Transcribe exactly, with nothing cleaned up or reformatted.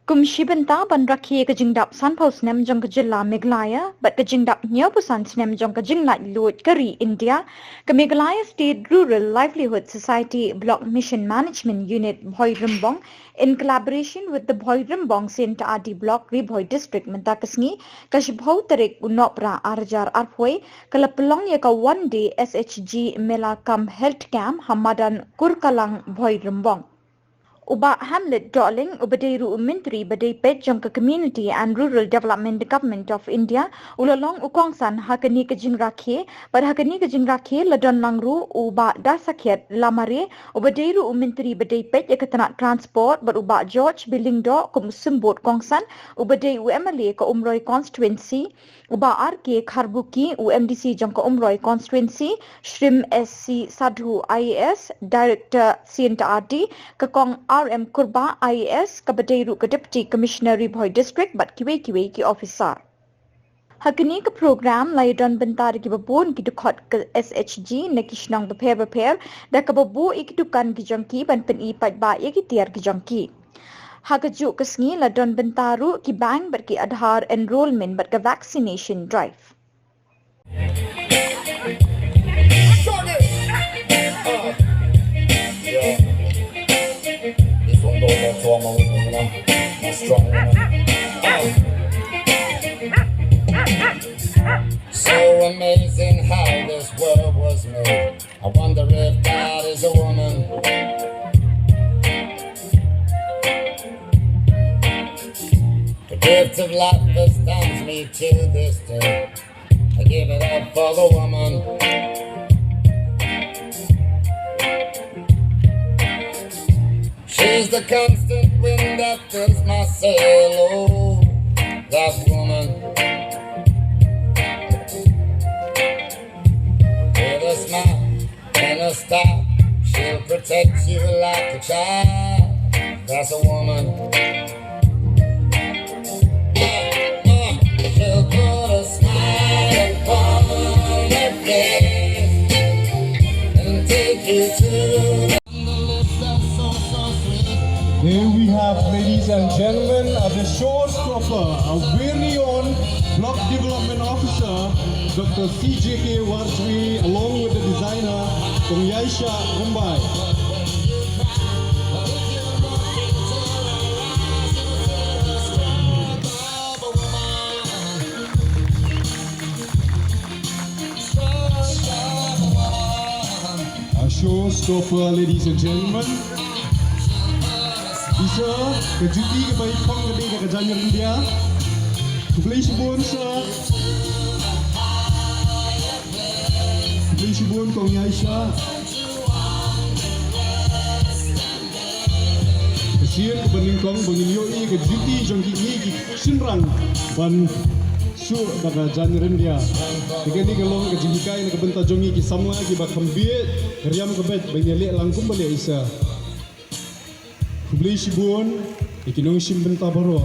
Kum shi bynta ban rakhe ka jingdap sanphew snem jong ka jylla Meghalaya bad ka jingdap hynñiewphew san snem jong ka jinglaitluid ka ri India, ka Meghalaya State Rural Livelihood Society Block Mission Management Unit Bhoirymbong, in collaboration with the Bhoirymbong C and R D Block, Ri Bhoi District, mynta ka sngi, ka shiphew tarik u Nohprah ar hajar arphew, ka la pynlong ïa ka one day S H G Mela cum Health Camp ha madan Kurkalang, Bhoirymbong. U Bah Hamlet Dohling, uba dei ruh u Myntri ba dei peit jong ka Community and Rural Development, Government of India, u la long u kongsan ha kane ka jingrakhe, bad ha kane ka jingrakhe la don lang ruh u Bah Dasakhiat Lamare, uba dei ruh u Myntri ba dei peit ïa ka tnat Transport, bad u Bah George B Lyngdoh kum u symbud kongsan, uba dei u M L A ka Umroi Constituency, u Bah R K Kharbuki, u M D C jong ka Umroi Constituency, Shrim S C Sadhu I A S, Director C and R D, ka Kong R M Kurbah I A S, kaba dei ruh ka Deputy Commissioner Ri Bhoi District, bad kiwei kiwei ki officer. Ha kane ka program la ïadon bynta da kiba bun ki dkhot ka S H G na ki shnong bapher bapher, da kaba buh ïa ki dukan ki jong ki ban pyni paidbah ïa ki tiar ki jong ki. Ha kajuh ka sngi la don bynta ruh ki bank bad ki Aadhaar enrollment bad ka vaccination drive. This one goes out to all my women, you know, my strong women. Uh. So amazing how this world was made. I wonder if God is a woman. The gift of life astounds me to this day. I give it up for the woman. She's the constant wind that fills my sail. Oh, that woman. With a smile and a style, she'll protect you like a child. That's a woman. Uh, uh, she'll put a smile upon your face and take you to Here we have, ladies and gentlemen, uh, the showstopper, our very own Block Development Officer, Doctor C J K Warjri, along with the designer, Kong Yaisha Mumbai. Our showstopper, ladies and gentlemen. Isa, ka juti kaba ïakhong ka dei da ka jaiñ ryndia. Khublei shibun sa. Khublei shibun Kong Yaisha. Ka sien kaba nyngkong ba ngin ïohi ka juti jong kine ki shynrang ban shu da ka jaiñ ryndia. Te kane ka long ka jinghikai na ka bynta jong ngi ki samla kiba kham bieit ka riam ka beit ba ngin ïaleh lang kumba leh isa. Khublei shibun ïa ki nongshim bynta baroh.